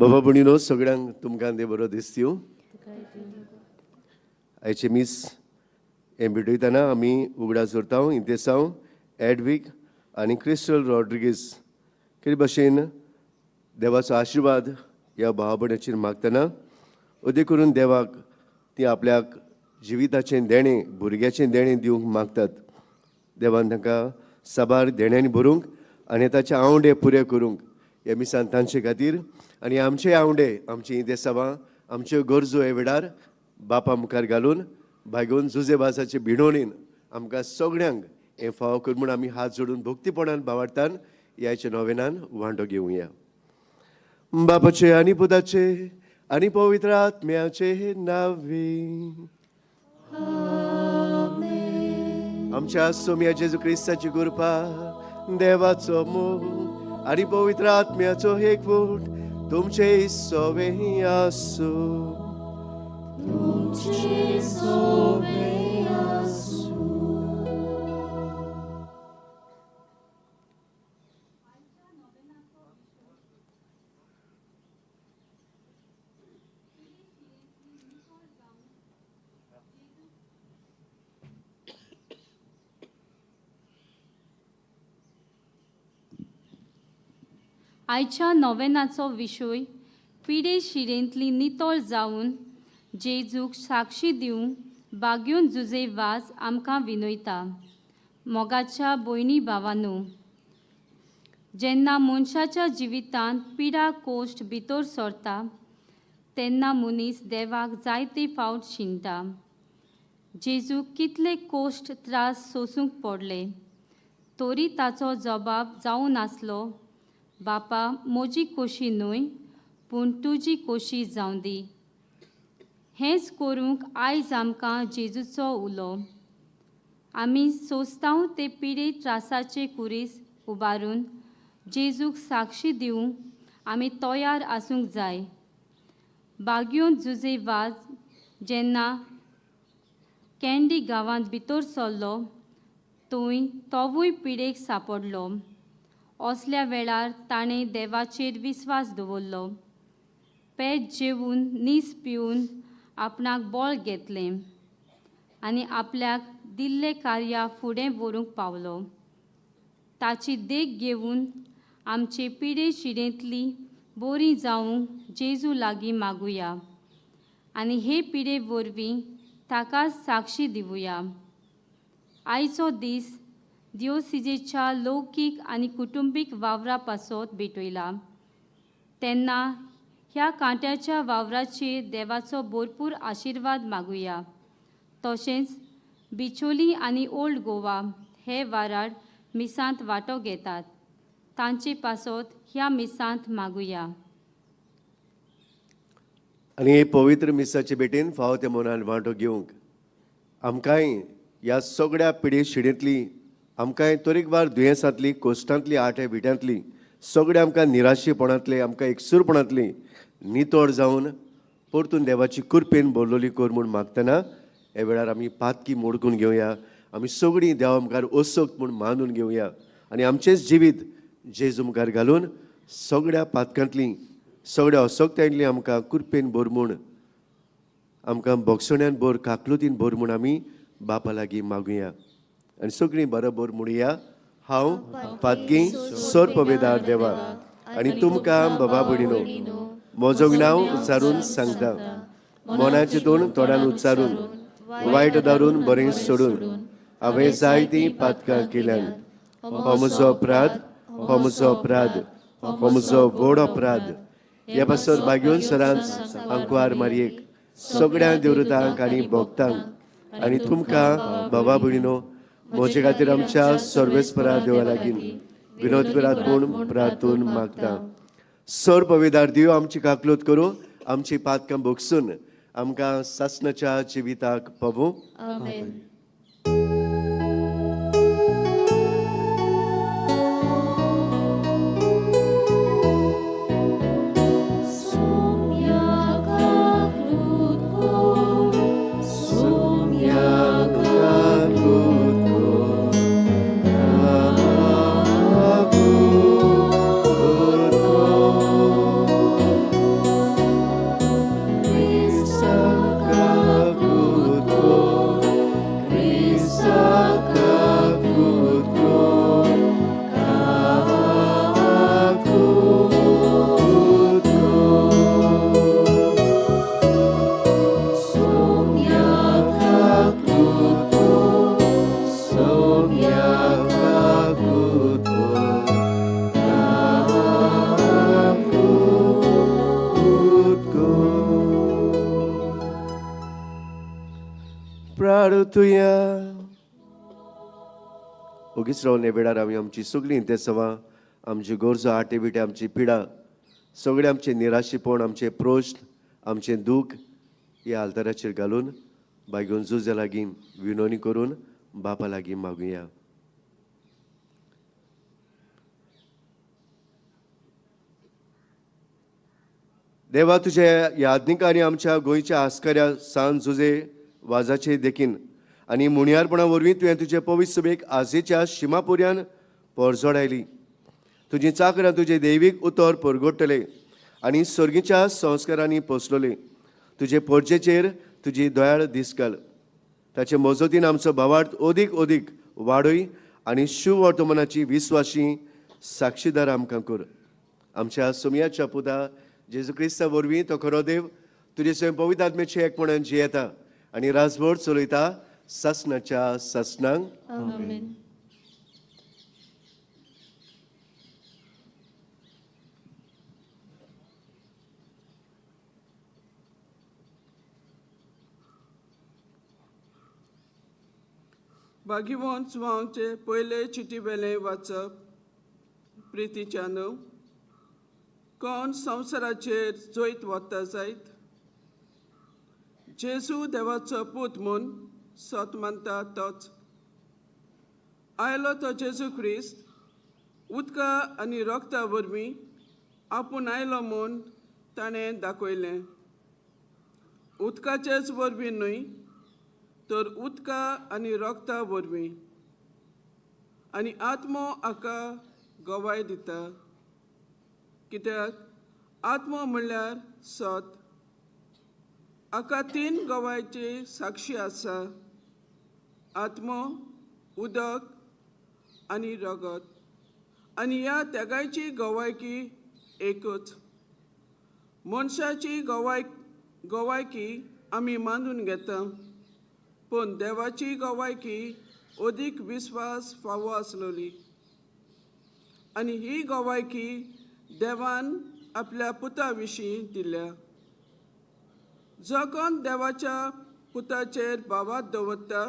बाबा भयणीनो सगळ्यांक तुमकां देव बरो दिसतीव. आयचे मीस हें भेटयतना आमी उगडास दवरता इंतेसांव एडवीक आनी क्रिस्टल रॉड्रिगीस कितें भशेन देवाचो आशिर्वाद ह्या भाव भयणाचेर मागतना अदे करून देवाक ती आपल्याक जिविताचें देणें भुरग्याचें देणें दिवंक मागतात. देवान तांकां साबार देण्यांनी भरूंक आनी ताचे आंवडे पुरे करूंक ह्या मिसान तांचे खातीर आनी आमचे आंवडे आमची देसावां आमच्यो गरजो हे वेळार बापा मुखार घालून भागोवन जुजेबाजाचे भिडोणीन आमकां सगळ्यांक हें फावो कर म्हूण आमी हात जोडून भक्तीपणान भावार्थान ह्याच्या नोवेनान वांटो घेवया. बापाचे आनी पुताचे आनी पवित्र आत्म्याचे नावे. आमच्या सोम्या जेजू क्रिस्ताची कृपा, देवाचो मोग आनी पवित्र आत्म्याचो एकवट तुमचे सोवे आसूं. तुमचे सोवे आसूं. आयच्या नोवेनाचो विशय पिडे शिरेंतली नितळ जावन जेजूक साक्षी दिवंक बाग्यून जुजे वाज आमकां विनयता. मोगाच्या भयणी भावानू, जेन्ना मनशाच्या जिवितांत पिडा कोश्ट भितर सरता तेन्ना मनीस देवाक जायते फावट शिणटा. जेजूक कितले कोश्ट त्रास सोसूंक पडले तरी ताचो जबाब जावन आसलो, बापा म्हजी कोशी न्हय पूण तुजी कोशी जावं दी. हेंच करूंक आयज आमकां जेजूचो उलो. आमी सोंसतांव ते पिडे त्रासाचे कुरीस उबारून जेजूक साक्षी दिवंक आमी तयार आसूंक जाय. बाग्योन जुजे वाज जेन्ना कँडी गांवांत भितर सरलो थंय तोवूय पिडेक सांपडलो. असल्या वेळार ताणें देवाचेर विस्वास दवरलो. पेज जेवन नीस पिवन आपणाक बळ घेतलें आनी आपल्याक दिल्लें कार्य फुडें व्हरूंक पावलो. ताची देख घेवन आमचे पिडे शिडेंतली बरी जावंक जेजू लागीं मागुया आनी हे पिडे वरवीं ताका साक्षी दिवया. आयचो दीस दियोसिजेच्या लौकीक आनी कुटुंबीक वावरा पासत भेटयला तेन्ना ह्या कांट्याच्या वावराचेर देवाचो भरपूर आशिर्वाद मागुया. तशेंच बिचोली आनी ओल्ड गोवा हे वाराड मिसांत वांटो घेतात तांचे पासत ह्या मिसांत मागुया. आनी हे पवित्र मिसाचे भेटेन फावो त्या मनान वांटो घेवंक आमकांय ह्या सगळ्या पिडे शिडेंतली, आमकांय तरेकवार दुयेंसांतली, कोश्टांतली, आटे विट्यांतली, सगळे आमकां निराशेपणांतले, आमकां एकसूरपणांतली नितळ जावन परतून देवाची कृपेन भरलोली कर म्हूण मागतना ह्या वेळार आमी पातकी मोडकून घेवया. आमी सगळीं देवा मुखार असक्त म्हूण मानून घेवया आनी आमचेंच जिवीत जेजू मुखार घालून सगळ्या पातकांतली, सगळ्या असक्त्यांतली आमकां कृपेन भर म्हूण, आमकां बोगसण्यान भर, काकलुतीन भर म्हूण आमी बापा लागीं मागुया. आनी सगळीं बरोबर म्हणुया, हांव पातकी सर्पवेदार देवा आनी तुमकां बाबा भयणीनो म्हजो नांव उच्चारून सांगता. मनाचे दोन तोंडान उच्चारून, वायट दारून बरें सोडून हांवें जायतीं पातकां केल्यान. हो म्हजो अपराध, हो म्हजो अपराध, हो म्हजो व्हड अपराध. ह्या पासत भाग्योन सरांच आंकवार मारयेक, सगळ्या देवरुतांक आनी भक्तांक आनी तुमकां बाबा भयणीनो म्हजे खातीर आमच्या सर्वेस्परा देवा लागीं विनोद करात म्हूण प्रार्थून मागता. सर पविदार देव आमची काकलूत करूं, आमची पातकां भोगसून आमकां सासणाच्या जिविताक पावूं. आमेन. सोम्या काकलूत कर, सोम्या काकलूत कर, काकलूत कर. प्रार्थुया. ओगीच रावन हे वेळार आमी आमची सगळीं इंतेसांवां, आमच्यो गरजो, आटे बिटे, आमची पिडा, सगळें आमचें निराशेपण, आमचें प्रश्न, आमचें दूख ह्या आल्ताराचेर घालून बायगून जुजा लागीं विनवणी करून बापा लागीं मागुया. देवा, तुज्या याज्ञिकांनी आमच्या गोंयच्या आस्कऱ्या सान जुजे वाजाचे देखीन आनी मुणयारपणा वरवीं तुवें तुजे पवित्र सभेक आजेच्या शिमापुऱ्यान पोरजोडायली. तुजी चाकरां तुजें दैवीक उतर परगटतले आनी सर्गीच्या संस्कारांनी पोसलोले. तुजे पोरजेचेर तुजी दयाळ दीस घाल. ताचे मजतीन आमचो भावार्थ अदीक अदीक वाडय आनी शुवर्तमानाची विस्वाशी साक्षीदार आमकां कर. आमच्या सोमयाच्या पुता जेजू क्रिस्ता वरवीं तो खरो देव तुजे स्वयं पवित्र आत्म्याचे एकपणान जियेता आनी राजभर चलयता सासणाच्या सासणांक. आमेन. भाग्यवंत सुवांचे पयले चिटी वेलें वाचप. प्रितीच्या न्हू कोण संवसाराचेर जैत वता जायत जेजू देवाचो पूत म्हूण सत मानता तोच आयलो तो जेजू क्रिस्त उदका आनी रोगता वरवीं आपूण आयलो म्हूण ताणें दाखयलें. उदकाचेच वरवीं न्हय तर उदका आनी रोगता वरवीं आनी आत्मो हाका गवाय दिता, कित्याक आत्मो म्हणल्यार सत. हाका तीन गवायची साक्षी आसा, आत्मो, उदक आनी रगत, आनी ह्या तेगायची गवायकी एकच. मनशाची गवायकी आमी मानून घेता, पूण देवाची गवायकी अदीक विस्वास फावो आसलोली. आनी ही गवायकी देवान आपल्या पुता विशीं दिल्या. जो कोण देवाच्या पुताचेर भावात दवरता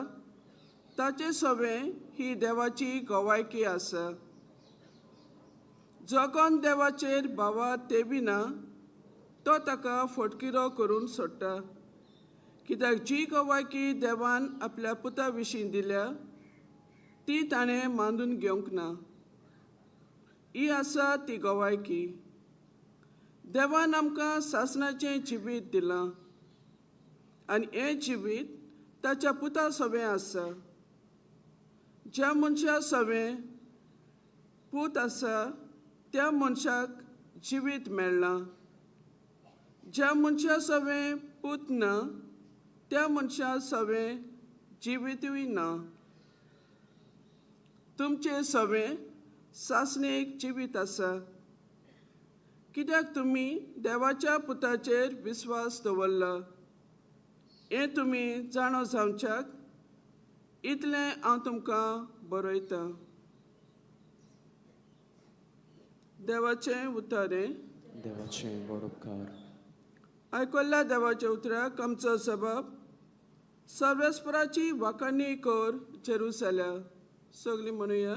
ताचे सवें ही देवाची गवायकी आसा. जो कोण देवाचेर भावात तेविना तो ताका फटकिरो करून सोडटा, कित्याक जी गवायकी देवान आपल्या पुता विशीं दिल्या ती ताणें मानून घेवंक ना. ही आसा ती गवायकी, देवान आमकां सासणाचें जिवीत दिलां आनी हें जिवीत ताच्या पुता सवें आसा. ज्या मनशा सवें पूत आसा त्या मनशाक जिवीत मेळ्ळां. ज्या मनशा सवें पूत ना त्या मनशा सवें जिवितूय ना. तुमचें सवें सासणेक जिवीत आसा, कित्याक तुमी देवाच्या पुताचेर विस्वास दवरला. हें तुमी जाणो जावच्याक इतलें हांव तुमकां बरयतां. देवाचें उतर हें. देवाचें बरोबकार. आयकल्ल्या देवाच्या उतराक आमचो सबब सर्वेस्पराची वाखाणी कर जेरुसल्या. सगळीं म्हणुया,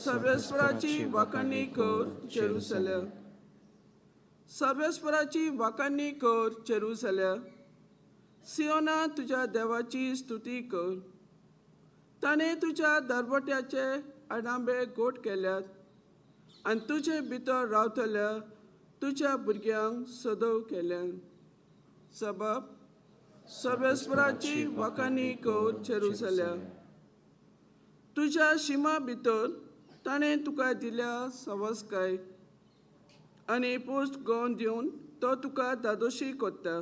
सर्वेस्पराची वाखाणी कर जेरुसल्या. सर्वेस्पराची वाखाणी कर जेरुसल्या. सियोना तुज्या देवाची स्तुती कर. ताणें तुज्या दरवट्याचे आडांबे गोट केल्यात आनी तुजे भितर रावतल्या तुज्या भुरग्यांक सदव केल्यात. सबब सर्वेस्पराची वाखाणी कर जेरुसल्या. तुज्या शिमा भितर ताणें तुका दिल्या सवसकाय आनी पोस्ट गोवन दिवन तो तुका धादोशी कोत्ता.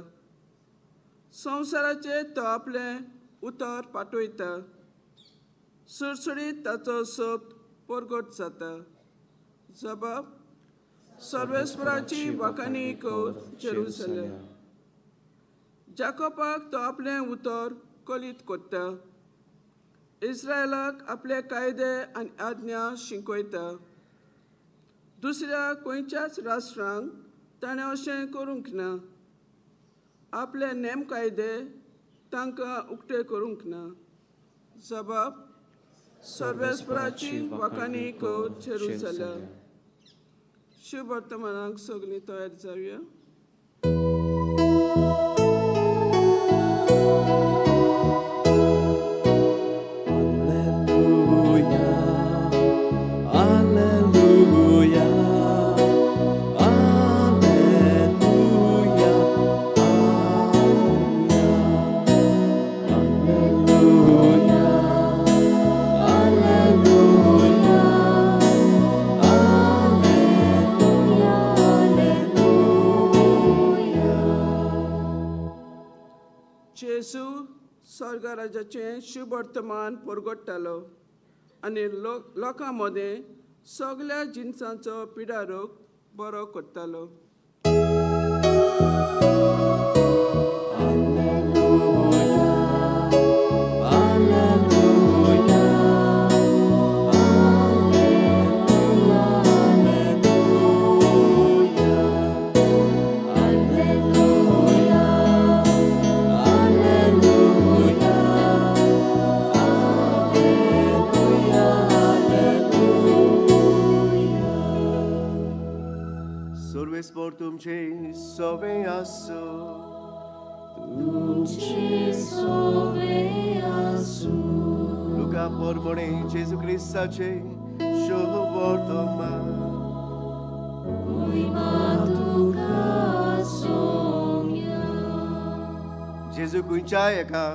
संवसाराचेर तो आपलें उतर पाठयता, सुरसुरीत ताचो सोब परगट जाता. जबाब सर्वेस्पराची वाखाणी कर जेरुसल्या. जाकोबाक तो आपलें उतर कलीत कोत्ता, इस्रायलाक आपले कायदे आनी आज्ञा शिकयता. दुसऱ्या खंयच्याच राष्ट्रांक ताणें अशें करूंक ना. आपले नेम कायदे तांकां उक्तें करूंक ना. जबाब सर्वेस्पराची वाखाणी कर जेरुसलेम. शुभ वर्तमानाक सगळीं तयार जावया. Alleluia, Alleluia, Alleluia, Alleluia, Alleluia, जेजू स्वर्गराजाचें शुभ वर्तमान परगट्टालो आनी लोकां मदें सगळ्या जिनसांचो पिडारोग बरो करतालो. Alleluia, Alleluia, Alleluia, सर्वेस्पोर तुमचे सवे आसो. तुमचे सोवे आसूं. लुका पोरमोणे जेजू क्रिस्ताचे शुभ वर्तमान. मोहिमा तुका सोम्या. जेजू खंयच्याय एका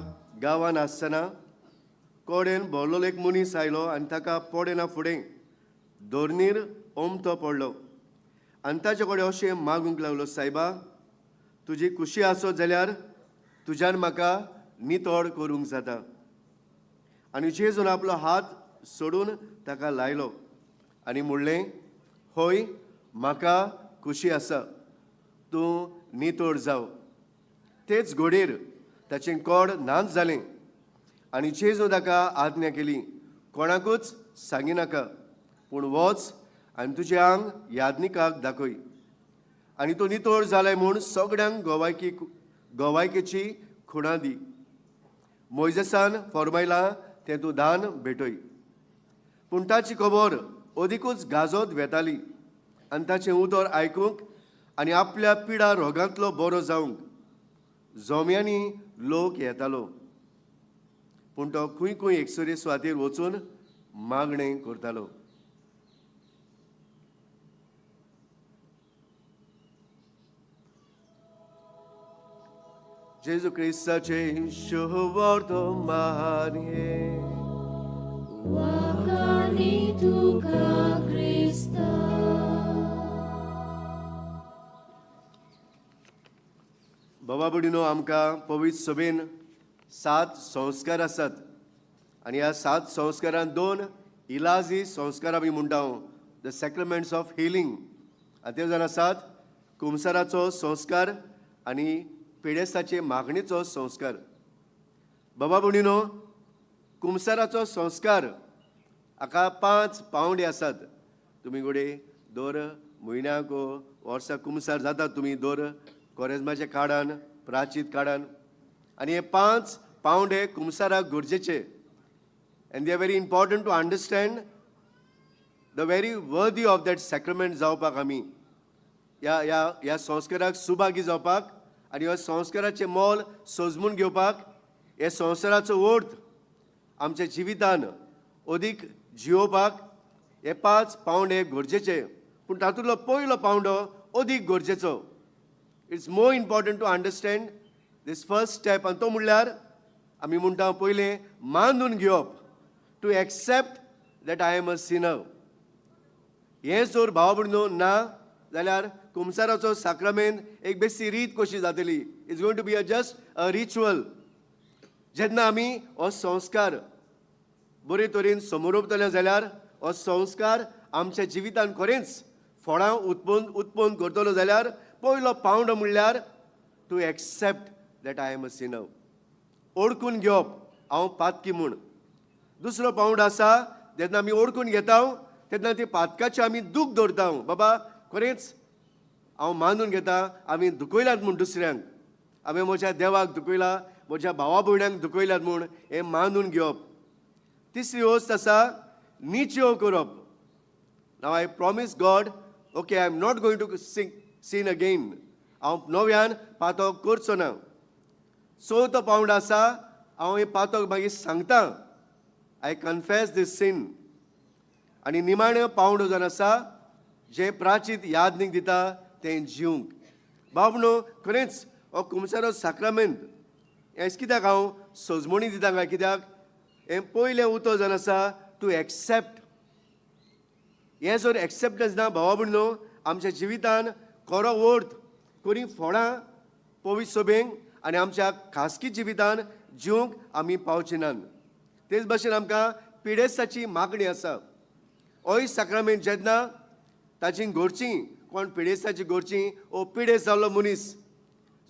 गांवान आसतना कोडेन भरलेलो एक मनीस आयलो आनी ताका पडेना फुडें धरणीर ओमथो पडलो आनी ताचे कडेन अशें मागूंक लागलो, सायबा, तुजी खुशी आसत जाल्यार तुज्यान म्हाका नितळ करूंक जाता. आनी जेजून आपलो हात सोडून ताका लायलो आनी म्हणलें, हय, म्हाका खुशी आसा, तूं नितळ जाव. तेच घोडेर ताचें कोड नाच जालें. आनी जेजू ताका आज्ञा केली, कोणाकूच सांगिनाका, पूण वच आनी तुजें आंग याज्ञिकाक दाखय आनी तूं नितळ जालें म्हूण सगळ्यांक गोवायकेची खुणा दी. मोयजेसान फॉर्मायलां तें तूं दान भेटय. पूण ताची खबर अदिकूच गाजत वेताली आनी ताचें उतर आयकूंक आनी आपल्या पिडा रोगांतलो बरो जावंक जोम्यांनी लोक येतालो. पूण तो खंय खंय एकसुरे सुवातेर वचून मागणें करतालो. जेजू क्रिस्ताचें शुभ वर्तमान हें. वाखाणी तुका क्रिस्ता. बाबा भयणीनो, आमकां पवित्र सभेन सात संस्कार आसात आनी ह्या सात संस्कारान दोन इलाजी संस्कार आमी म्हणटा, the सॅक्रमेंट्स ऑफ हिलींग. आनी ते जावन आसात कुमसाराचो संस्कार आनी पिडेस्ताचे मागणेचो संस्कार. बाबा भयणीनो, कुमसाराचो संस्कार हाका 5 पावंडे आसात. तुमी घडये दर म्हयन्याक वर्साक कुमसार जातात, तुमी दर कोरेजमाच्या काडान प्राचीत काडान. आनी हे 5 पावंडे कुमसाराक गरजेचे, and they are very important to understand the very worthy of that sacrament जावपाक, आमी ह्या ह्या ह्या संस्काराक सुभागी जावपाक आनी ह्या संस्काराचें मोल सोजमून घेवपाक, हे संवसाराचो अर्थ आमच्या जिवितान अदीक जियोवपाक हे 5 पावंडे गरजेचे. पूण तातूंतलो पयलो पावंडो अदीक गरजेचो. It's more important to understand this first step. आनी तो म्हणल्यार आमी म्हणटा पयलें मानून घेवप, to accept that I am a sinner. हें जर भाव भयणीनो ना जाल्यार कुमसाराचो साक्रामेंत एक बेश्टी रीत कशी जातली. It's going to be a just a ritual. जेन्ना आमी हो संस्कार बरे तरेन समोरपतले जाल्यार हो संस्कार आमच्या जिवितान खरेंच फळां उत्पन्न करतलो जाल्यार पयलो पावंडो म्हणल्यार to accept that I am a sinner, ओळखून घेवप हांव पातकी म्हूण. दुसरो पावंडो आसा, जेन्ना आमी ओळखून घेता तेन्ना ती पातकाची आमी दूख दवरता. बाबा, खरेंच हांव मानून घेता आमी दुखयलात म्हूण दुसऱ्यांक, हांवें म्हज्या देवाक दुखयला, म्हज्या भावा भयणांक दुखयल्यात म्हूण हें मानून घेवप. तिसरी वस्त आसा निचेव करप. Now I promise God, okay, I am not going to sin again. हांव नव्यान पातक करचो ना. चवथो पावंडो आसा, हांव हें पातक मागीर सांगता, I confess this sin. आनी निमाणें पावंडो जावन आसा जें प्राचीत यादनीक दिता तें जिवंक. बाबनो, खरेंच हो कुमसारो साक्रामेंत हें कित्याक हांव सजमणी दिता काय, कित्याक हें पयलें उतर जावन आसा टू एक्सेप्ट. हें जर एक्सेप्टन्स ना भावा भयणो, आमच्या जिवितान खरो अर्थ खरी फळां पवित्र सभेंक आनी आमच्या खासगी जिवितान जिवंक आमी पावचे नात. तेच भाशेन आमकां पिडेस्ताची मागणी आसा. होय साक्रामेंत जेन्ना ताची घरचीं कोण पिडेस्ताची घरचीं ओ पिडेस्त जाल्लो मनीस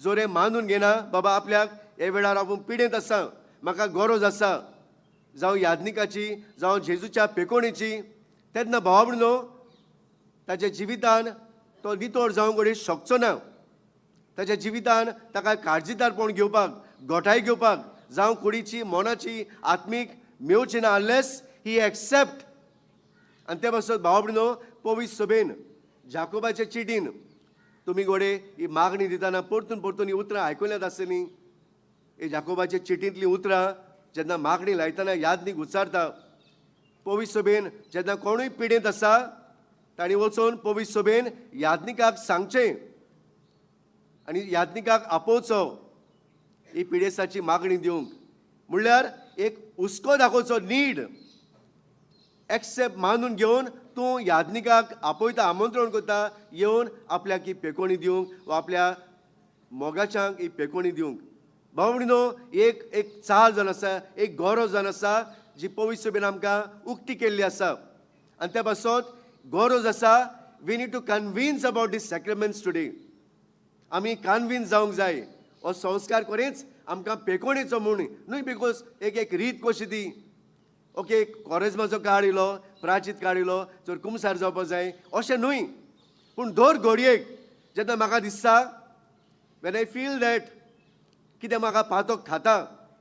जर हें मानून घेना, बाबा आपल्याक हे वेळार आपूण पिडेंत आसा, म्हाका गरज आसा जावं यादनिकाची जावं जेजूच्या पेकोणेची, तेन्ना भावा भयणो ताच्या जिवितान तो नितळ जावंक घडये शकचो ना. ताच्या जिवितान ताका काळजीदारपण घेवपाक, गोठाय घेवपाक जावं कुडीची मनाची आत्मीक मेवची ना अनलेस ही एक्सेप्ट. आनी ते पासत भावा भयणो, पवित्र सभेन जाकोबाच्या चिटीन तुमी घडये ही मागणी दितना परतून परतून ही उतरां आयकुल्यांत आसतलीं. ही जाकोबाच्या चिटींतलीं उतरां जेन्ना मागणी लायतना यादनीक उच्चारता. पवित्र सभेन जेन्ना कोणूय पिडेंत आसा तांणी वचून पवित्र सभेन यादनिकाक सांगचें आनी यादनिकाक आपोवचो ही पिडेस्ताची मागणी दिवंक. म्हणल्यार एक हुस्को दाखोवचो, नीड एक्सेप्ट मानून घेवन तूं यादनिकाक आपयता, आमंत्रण करता येवन आपल्याक ही पेकोणी दिवंक वा आपल्या मोगाच्यांक ही पेकोणी दिवंक. भाव भयणीनो, एक एक चाल जावन आसा, एक गरज जावन आसा जी पवित्र सभेन आमकां उक्ती केल्ली आसा. आनी त्या पासत गरज आसा, we need to convince about this sacraments today. आमी कन्विन्स जावंक जाय हो संस्कार खरेंच आमकां पेकोणेचो म्हूण न्हय, because एक एक रीत कशी ती, ओके, कॉरेजमाचो काळ येयलो, प्राचीत काळ येयलो तर कुमसार जावपाक जाय अशें न्हय, पूण दर घडयेक जेन्ना म्हाका दिसता, when I feel that कितें म्हाका पातक खाता,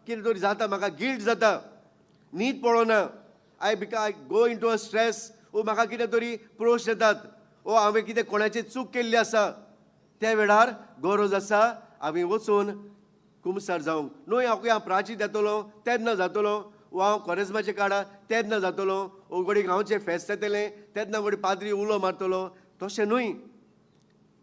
कितें तरी जाता, म्हाका गिल्ट जाता, न्हीद पडना, I go into a stress ओ म्हाका कितें तरी प्रश्न येतात ओ हांवें कितें कोणाची चूक केल्ली आसा, त्या वेळार गरज आसा आमी वचून कुमसार जावंक. न्हय हांव प्राचीत येतलो तेन्ना जातलो वो हांव कोरेजमाचें काडा तेन्ना जातलो ओ घडये गांवचें फेस्त येतलें तेन्ना घडये पाद्री उलो मारतलो, तशें न्हय.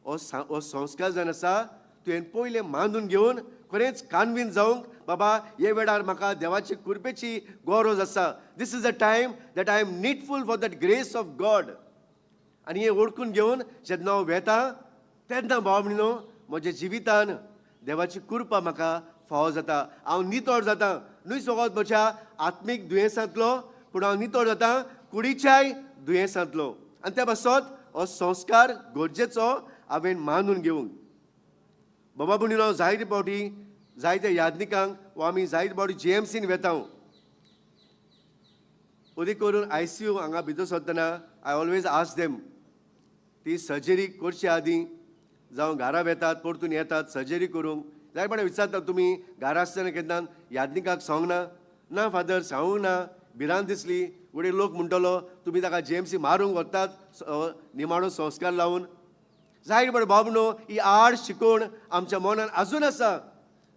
हो संस्कार जावन आसा तुवें पयलें मानून घेवन खरेंच कन्विन्स जावंक, बाबा हे वेळार म्हाका देवाची कृपेची गरज आसा. This is a time that I am needful for that grace of God. आनी हें वळखून घेवन जेन्ना हांव वेता तेन्ना भाव भयणीनो, म्हज्या जिवितान देवाची कृपा म्हाका फावो जाता. हांव नितळ जाता, न्हय फकत म्हज्या आत्मीक दुयेंसांतलो, पूण हांव नितळ जाता कुडीच्याय दुयेंसांतलो. आनी त्या पासत हो संस्कार गरजेचो हांवें मानून घेवंक. बाबा भयणीनो, जायते फावटी जायत्या यादनिकांक वा आमी जायते फावटी जीएमसीन वेता, अदीक करून आयसीयू हांगा भितर सरतना I always ask them, ती सर्जरी करचे आदीं जावं घरा वेतात परतून येतात सर्जरी करूंक, जाय पण विचारता, तुमी घरा आसतना केन्ना यादनिकाक सांगना? ना फादर, सांगूंक ना, भिरांत दिसली, फुडें लोक म्हणटलो तुमी ताका जीएमसी मारूंक व्हरतात निमाणो संस्कार लावन. जायते बरें बाबा न्हू, ही आड शिकोवण आमच्या मनान आजून आसा.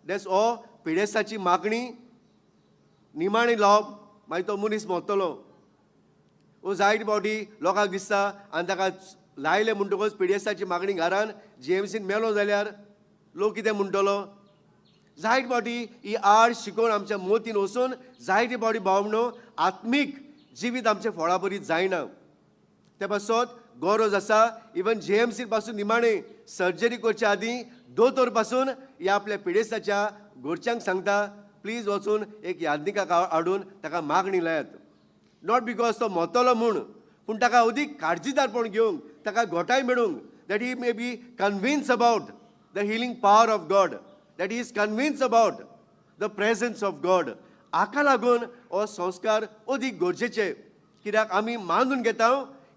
That's हो पिडेस्ताची मागणी निमाणी लावप, मागीर तो मनीस मरतलो. ओ जायते फावटी लोकांक दिसता आनी ताका लायलें म्हणटकच पिडेस्ताची मागणी घरान जीएमसीन मेलो जाल्यार लोक कितें म्हणटलो? जायते फावटी ही आड शिकोवन आमच्या मोतीन वचून जायते फावटी भाव आत्मीक जिवीत आमचें फळाबरीत जायना. ते पासत गरज आसा, इवन जीएमसी पासून निमाणे सर्जरी करचे आदीं दोतोर पासून ह्या आपल्या पिडेस्ताच्या घरच्यांक सांगता, प्लीज वचून एक यादनिकाक हाडून ताका मागणी लायात. Not because तो मरतलो म्हूण, पूण ताका अदीक काळजीदारपण घेवंक, ताका घोटाय मेळूंक, that he may be convince about the healing power of God, that he is convince about the presence of God. हाका लागून हो संस्कार अदीक गरजेचे, कित्याक आमी मानून घेता,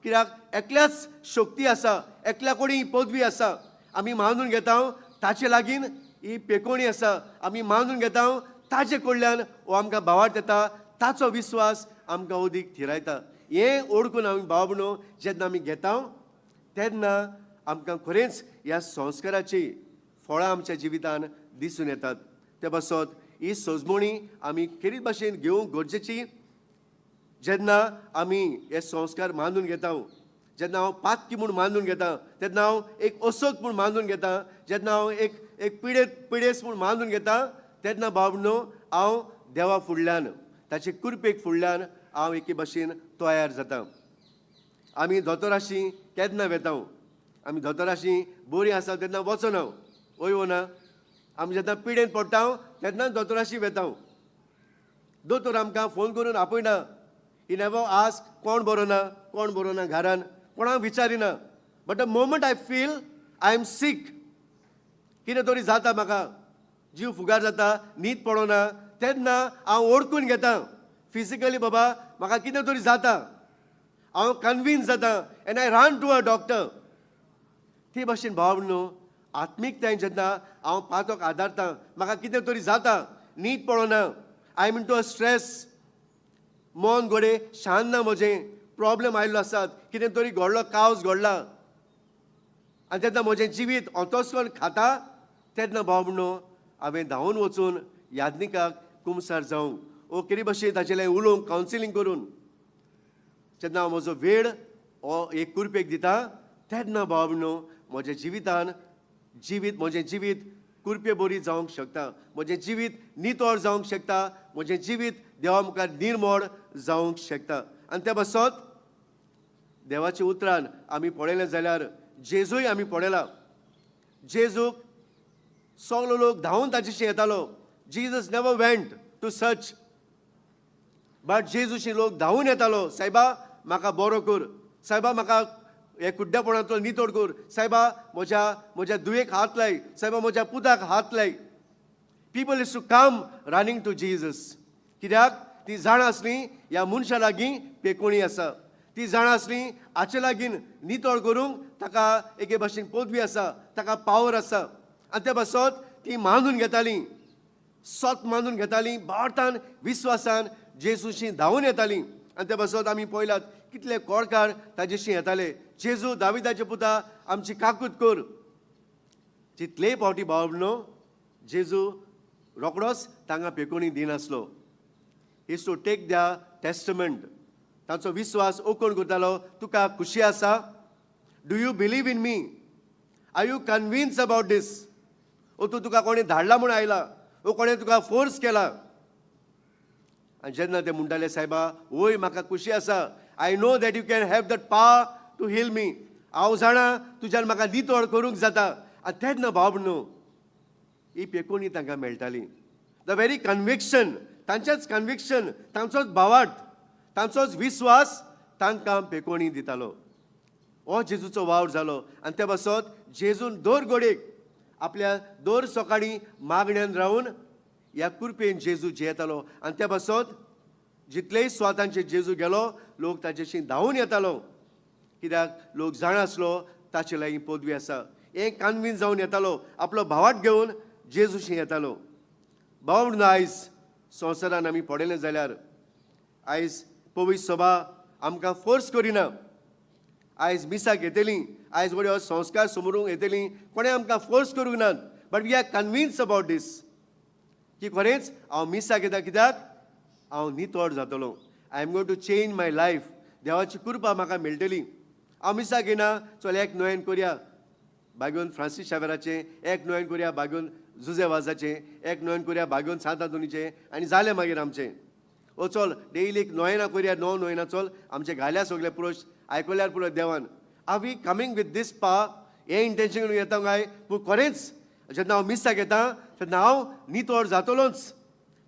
कित्याक एकल्याच शक्ती आसा, एकल्या कडेन ही पदवी आसा. आमी मानून घेता ताचे लागीं. ही पेकोणी आसा आमी मानून घेता. ताजे कडल्यान हो आमकां भावार्थ येता, ताचो विस्वास आमकां अदीक थिरायता. हें ओळखून आमी भाव भयणो जेन्ना आमी घेता तेन्ना आमकां खरेंच ह्या संस्काराची फळां आमच्या जिवितान दिसून येतात. ते पासत ही सजमणी आमी खेरीत भाशेन घेवंक गरजेची. जेन्ना आमी हे संस्कार मानून घेता, जेन्ना हांव पातकी म्हूण मानून घेता, तेन्ना हांव एक असोत म्हूण मानून घेता, जेन्ना हांव एक एक पिडेस म्हूण मानून घेता, तेन्ना भावनो हांव देवा फुडल्यान ताचे कृपेक फुडल्यान हांव एके भाशेन तयार जाता. आमी दोतोराशी केन्ना वेता? आमी दोतोराशी बरी आसा तेन्ना वचना, वय वो ना? आमी जेन्ना पिडेन पडटा तेन्नाच दोतोराशी वेता. दोतोर आमकां फोन करून आपयना. He never ask कोण बरो ना, कोण बरो ना घरान, कोणाक विचारिना. But the moment I feel I am sick, कितें तरी जाता म्हाका, जीव फुगार जाता, न्हीद पडना, तेन्ना हांव ओळखून घेता फिजिकली बाबा म्हाका कितें तरी जाता. हांव कन्विन्स जाता and I run to a doctor. ते भाशेन भाव न्हू, आत्मिकतायेन जेन्ना हांव पातोक आदारता, म्हाका कितें तरी जाता, न्हीद पडना, I am into a stress, मन घडये शांत ना म्हजें, प्रॉब्लम आयिल्लो आसात, कितें तरी घडलो, कावस घडला, आनी तेन्ना म्हजें जिवीत अंतस्कर्ण खाता, तेन्ना भाव न्हू हांवें धांवून वचून याज्ञिकाक कुमसार जावंक ओ कितें भशेन ताचे लागीं उलोवंक, कावन्सिलींग करून जेन्ना हांव म्हजो वेळ हो एक कुरपेक दिता, तेन्ना भाव न्हू म्हज्या जिवितान जिवीत, म्हजें जिवीत कुरपे बरी जावंक शकता, म्हजें जिवीत नितळ जावंक शकता, म्हजें जिवीत देवा मुखार निर्मळ जावंक शकता. आनी ते पासत देवाच्या उतरान आमी पळयलें जाल्यार जेजूय आमी पळयला. जेजूक सगलो लोक धांवून ताचेशी येतालो. Jesus never went to search, but जेजूशी लोक धांवून येतालो. सायबा, म्हाका बरो कर, सायबा, म्हाका हे कुड्ड्यापणांतलो नितळ कर, सायबा, म्हज्या म्हज्या धुवेक हात लाय, सायबा, म्हज्या पुताक हात लाय. People used to come running to Jesus. कित्याक? ती जाणा आसली ह्या मनशा लागीं पेकोणी आसा. ती जाणा आसली हाचे लागीं नितळ करूंक ताका एके भाशेन पदवी आसा, ताका पावर आसा. आनी ते पासत ती मानून घेताली, सत मानून घेताली, भारतान विस्वासान जेजूशी धांवून येताली. आनी ते पासत आमी पळयलात कितले कोळकार ताजेशी येताले, जेजू, दाविदाचे पुता, आमची काकूत कर. जितलेय फावटी भाव न्हू, जेजू रोकडोच तांकां पेकोणी दिनासलो. Used to take the testament. तांचो विस्वास ओकोण करतालो. तुका खुशी आसा? Do you believe in me? Are you convinced about this? ओ तूं तुका कोणें धाडला म्हूण आयला, ओ कोणें तुका फोर्स केला? आनी जेन्ना ते म्हणटाले, सायबा, वय, म्हाका खुशी आसा, I know that you can have that power to heal me, हांव जाणा तुज्यान म्हाका नितळ करूंक जाता, आनी तेन्ना भाव न्हू ही पेकोणी तांकां मेळटाली. The very conviction, तांचेच कन्विक्शन, तांचोच भावार्थ, तांचोच विस्वास तांकां पेकोणी दितालो. हो जेजूचो वावर जालो. आनी ते पासत जेजून दर घडयेक आपल्या दर सकाळीं मागण्यान रावन ह्या कुरपेन जेजू जियेतालो. आनी त्या पासत जितलेय स्वातांचे जेजू गेलो, लोक ताजेशी धांवून येतालो. कित्याक? लोक जाणा आसलो ताचे लागीं पदवी आसा. हें कन्विन्स जावन येतालो, आपलो भावार्थ घेवन जेजूशी येतालो. भाव म्हणून आयज संवसारान आमी पळयलें जाल्यार आयज पवित्र सभा आमकां फोर्स करिना. आयज मिसाक येतली, आयज बऱ्यो संस्कार समरूंक येतली, कोणें आमकां फोर्स करूंक नात, but we are convinced about this की खरेंच हांव मिसाक येता कित्याक हांव नितळ जातलो. I am going to change my life. देवाची कृपा म्हाका मेळटली. हांव मिसाक येना, चल एक नोयेन करया बागेवन फ्रांसीस शावेराचें, एक नोयेन करया बागेवन जुजे वाजाचें, एक नोयेन करया बागेवन सांत आंतोनीचें, आनी जालें मागीर आमचें. ओ चल डेली एक नोयेना करया, णव नोयेना, चल आमचे घाल्या सगळे पुरोश आयकल्यार पुरो देवान. Are we coming with this पा हें इंटेन्शन घेवन येता काय पूण खरेंच जेन्ना हांव मिसाक येता तेन्ना हांव नितळ जातलोच,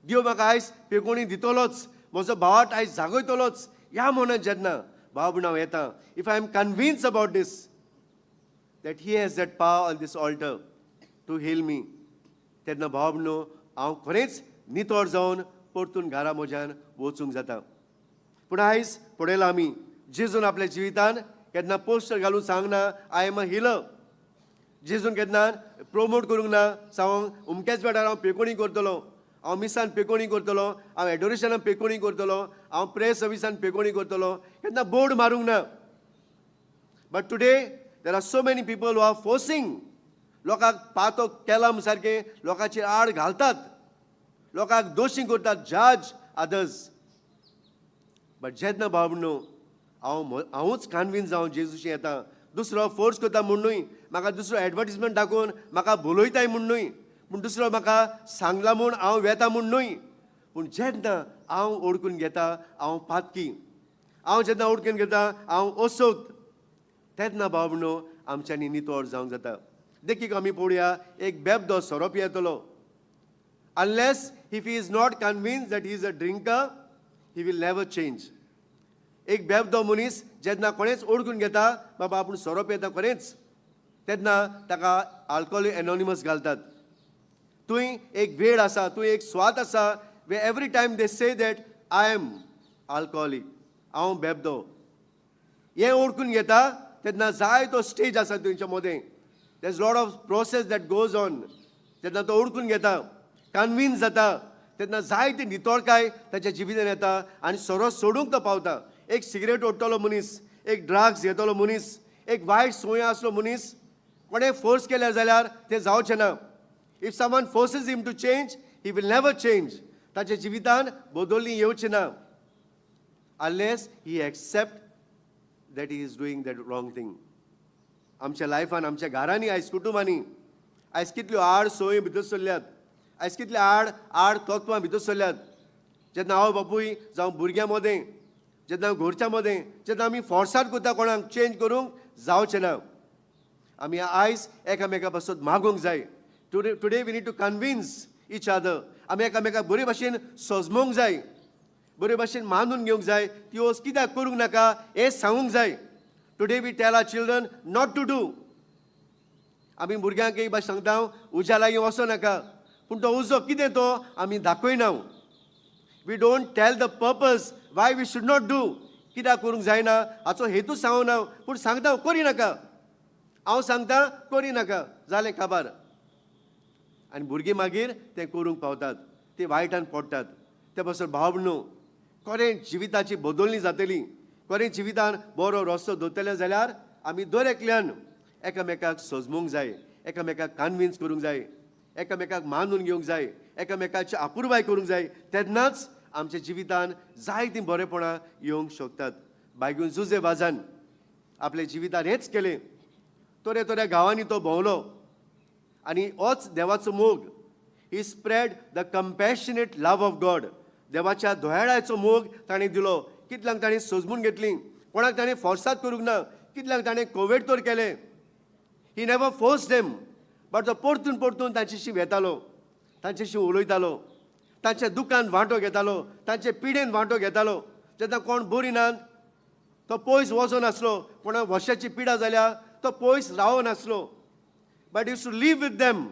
देव म्हाका आयज पेकोणी दितलोच, म्हजो भावार्थ आयज जागयतलोच, ह्या म्हणून जेन्ना भाव भयण हांव येता, if I am convinced about this, that he has that power on this altar to heal me, तेन्ना भाव न्हू हांव खरेंच नितळ जावन परतून घरा म्हज्यान वचूंक जाता. पूण आयज पळयलां आमी, जेजून आपल्या जिवितान केन्ना पोस्टर घालून सांगना, "I am a healer." जेजून केन्ना प्रोमोट करूंक ना सांगूंक उमक्याच वेळार हांव पेकोणी करतलो, हांव मिसान पेकोणी करतलो, हांव एडोरेशनान पेकोणी करतलो, हांव प्रेयर सर्विसान पेकोणी करतलो, केन्ना बोर्ड मारूंक ना. But today there are so many people who are forcing. लोकांक पातो केला म्हूण सारकें लोकांचेर आड घालतात, लोकांक दोशी करतात, जज अदर्स. बट जेन्ना भाव न्हू हांव हांवूच कन्विन्स जावन जेजूशी येता, दुसरो फोर्स करता म्हूण न्हय, म्हाका दुसरो एडवर्टीजमेंट दाखोवन म्हाका बोलयताय म्हूण न्हय, पूण दुसरो म्हाका सांगला म्हूण हांव वेता म्हूण न्हय, पूण जेन्ना हांव ओडकून घेता हांव पातकी, हांव जेन्ना ओडकून घेता हांव असोक्त, तेन्ना भाव न्हू आमच्यांनी नितळ जावंक जाता. देखीक आमी पळोवया, एक बेबदो सोरो पियेतलो, unless if he is not convinced that he is a drinker, he will never change. एक बेबदो मनीस जेन्ना कोणेच ओळखून घेता बाबा आपूण सोरो पियेता खरेंच, तेन्ना ताका आल्कोहोल एनोनिमस घालतात. थंय एक वेळ आसा, थंय एक स्वाद आसा where every time they say that I am alcoholic, हांव बेबदो हें ओळखून घेता, तेन्ना जाय तो स्टेज आसा तेंच्या मदें. There is lot of process that goes on. जेन्ना तो ओळखून घेता, कन्विन्स जाता, तेन्ना जायती नितळकाय ताच्या जिवितान येता आनी सोरो सोडूंक तो पावता. एक सिगरेट ओडटलो मनीस, एक ड्रग्स घेतलो मनीस, एक वायट संवय आसलो मनीस, कोणें फोर्स केल्यार जाल्यार तें जावचें ना. If someone forces him to change, he will never change. ताच्या जिवितान बदलणी येवची ना unless he accept that he is doing that wrong thing. आमच्या लायफान, आमच्या घरांनी, आयज कुटुंबांनी आयज कितल्यो आड संवय भितर सरल्यात, आयज कितले आड आड तत्वां भितर सरल्यात. जेन्ना आवय बापूय जावं भुरग्यां मदें, जेन्ना घरच्या मदें, जेन्ना आमी फोर्सार करता कोणाक चेंज करूंक, जावचें ना. आमी आयज एकामेका पासत मागूंक जाय. Today we need to convince each other. आमी एकामेकाक बरे भाशेन सजमोवंक जाय, बरे भाशेन मानून घेवंक जाय, ती वस्त कित्याक करूंक नाका हें सांगूंक जाय. Today we tell our children not to do. आमी भुरग्यांक एक भाशेन सांगता, उज्या लागीं वचो नाका, पूण तो उजो कितें तो आमी दाखयना. We don't tell the purpose why we should not do. कित्याक करूंक जायना हाचो हेतू सांगना, पूण सांगता करी नाका. हांव सांगता करी नाका, जालें काबार. आनी भुरगीं मागीर तें करूंक पावतात, ते वायटान पडटात. ते पासून भाव न्हू खरें जिविताची बदलणी जातली, खरें जिवितान बरो रस्तो दवरतले जाल्यार आमी दर एकल्यान एकामेकाक सजमूंक जाय, एकामेकाक कन्विन्स करूंक जाय, एकामेकाक मानून घेवंक जाय, एकामेकाची अपुरबाय करूंक जाय. तेन्नाच आमच्या जिवितान जायतीं बरेपणां येवंक शकतात. बायगून जुजे वाजान आपल्या जिवितान हेंच केलें. तरे तरे गांवांनी तो भोंवलो आनी होच देवाचो मोग. He spread the compassionate love of God. देवाच्या दयाळाचो मोग ताणें दिलो. कितल्यांक ताणें सजमून घेतली, कोणाक ताणें फोर्सात करूंक ना, कितल्यांक ताणें कोवेडतोर केलें. He never force them, but तो परतून परतून तांच्याशी वेतालो, तांच्याशी उलयतालो, तांच्या दुखान वांटो घेतालो, तांचे पिडेन वांटो घेतालो. जेन्ना कोण बरी नात तो पयस वचनासलो, कोणाक वशाची पिडा जाल्या तो पयस रावनासलो, but used to live with them.